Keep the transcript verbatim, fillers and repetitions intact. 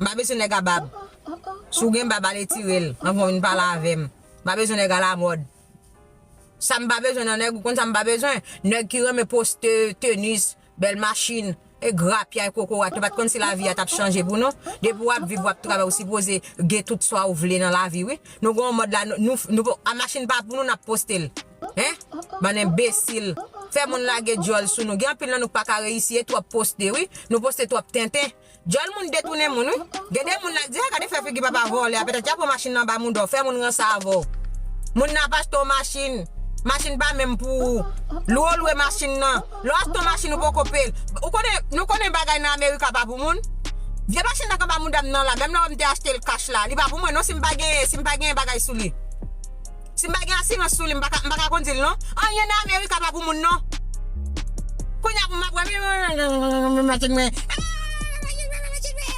M pa bezwen nèg a bab. Si w gen bab, ale tire l anvan w vin pale avè m. M pa bezwen nèg alamòd. Sa m pa bezwen nan nèg, ou konn sa m pa bezwen? Nèg ki renmen poste tenis, bèl machin, e grapyay kokorat. Nou pa t konn si lavi a t ap chanje pou nou. Depi w ap viv, w ap travay, ou sipoze gen tout sa ou vle nan lavi, wi. Nou gen yon mòd la, nou, nou, nou, a machin pa pou nou, n ap poste l. Hein? Bann enbesil. Fè moun lage djòl sou nou. Gen anpil nan nou k pa ka reyisi, e twòp poste, wi. Nou poste twòp tenten. Djòl moun detounen moun, wi. Gen de moun la k di, "Ah, gade fè figi papa vòlè a, petèt y ap pran machin nan ba moun dò, fè moun ranse avè w." Moun nan ap achte w machin. Machin pa menm pou ou. Lwe w lwe machin nan. Lè w achte w machin, ou poko peye l. Ou konnen, nou konnen bagay nan Amerika pa pou moun. Vye machin nan k anba mouda m nan la, menm lè m te achte l kach la, li pa pou mwen non, si m pa genyen, si m pa genyen bagay sou li. Si m pa gen asirans sou li, m pa ka, m pa ka kondi l non. Anyen nan Amerika pa pou moun non. Kounye a pou m ap wè, machin mwen. Ah, machin mwen, machin mwen.